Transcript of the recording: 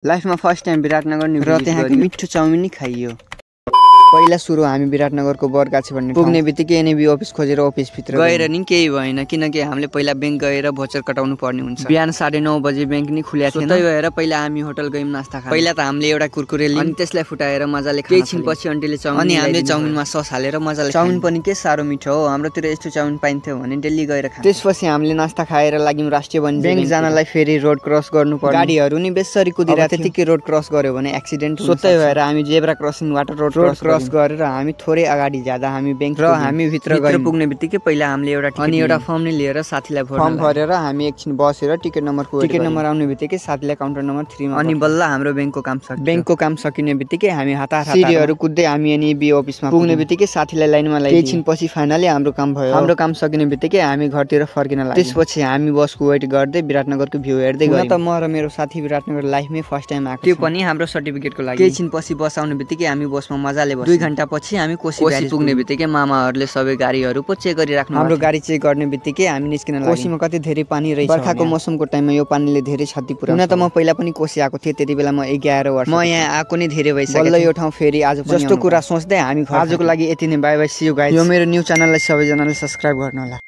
लाइफमा first time Biratnagar र त्यहाँको मिठो चाउमिन नि खाइयो। पहिला सुरु हामी विराटनगरको बरगाछी भन्ने पुग्ने बित्तिकै एनएबी अफिस खोजेर अफिस भित्र गएर नि केही भएन, किनकि हामीले पहिला बैंक गएर भोचर कटाउनु पर्ने हुन्छ। बिहान 9:30 बजे बैंक नि खुल्या थिएन। त्यही भएर पहिला हामी होटल गयौँ नास्ता खान। पहिला त हामीले एउटा कुरकुरे लियौँ, अनि त्यसलाई फुटाएर मजाले खान। एकछिन पछि आन्टीले चाउमिन अनि हामीले चाउमिनमा सस हालेर मजाले चाउमिन पनि के साह्रो मिठो हो। हाम्रोतिर यस्तो चाउमिन पाइन्थ्यो भने दिल्ली गएर खान। त्यसपछि हामीले नास्ता खाएर लाग्यौँ राष्ट्रिय वाणिज्य बैंक जानलाई फेरि रोड क्रस गर्नु पर्यो। गाडीहरू नि बेसरी कुदिरहेको थियो, त्यतिकै रोड क्रस गर्यो भने एक्सिडेन्ट हुन्छ। त्यही भएर हामी जेब्रा क्रसिङबाट रोड क्रस गरेर हामी थोरै अगाडि जाँदा हामी बैंक र हामी भित्र पुग्ने बित्तिकै पहिला हामीले एउटा फर्म नि लिएर साथीलाई फर्म भरेर हामी एकछिन बसेर टिकट नम्बर आउने बित्तिकै साथीलाई काउन्टर नम्बर 3 मा अनि बल्ल हाम्रो बैंकको काम सकिने बित्तिकै हामी हाताहात सिडीहरू कुद्दै हामी एनएबी अफिसमा पुग्ने बित्तिकै साथीलाई लाइनमा लगाइ एकछिन पछि फाइनली हाम्रो काम भयो। हाम्रो काम सकिने बित्तिकै हामी घरतिर फर्किन लाग्यौँ। त्यसपछि हामी बसको वेट गर्दै विराटनगरको भ्यू हेर्दै गयौँ। त म र मेरो साथी विराटनगर लाइफमै फर्स्ट टाइम आएको, त्यो पनि हाम्रो सर्टिफिकेटको लागि। एकछिन पछि बस आउने बित्तिकै हामी बसमा मजाले बस्यौँ। 2 घण्टा पछि हामी कोशी पुग्ने बित्तिकै मामाहरूले सबै गाडीहरू पो चेक गरिराख्नु। हाम्रो गाडी चेक गर्ने बित्तिकै हामी निस्किन लाग्यौँ। कोशीमा कति धेरै पानी रहेछ। बर्खाको मौसमको टाइममा यो पानीले धेरै क्षति पुर्याउँछ। हुन त म पहिला पनि कोशी आएको थिएँ, त्यति बेला म 11 वर्ष। म यहाँ आएको नि धेरै भइसक्यो। बल्ल यो ठाउँ फेरि आज जस्तो कुरा सोच्दै हामी आजको लागि यति नै। Bye bye, see you guys. यो मेरो न्यू च्यानललाई सबैजनाले सब्स्क्राइब गर्नु होला।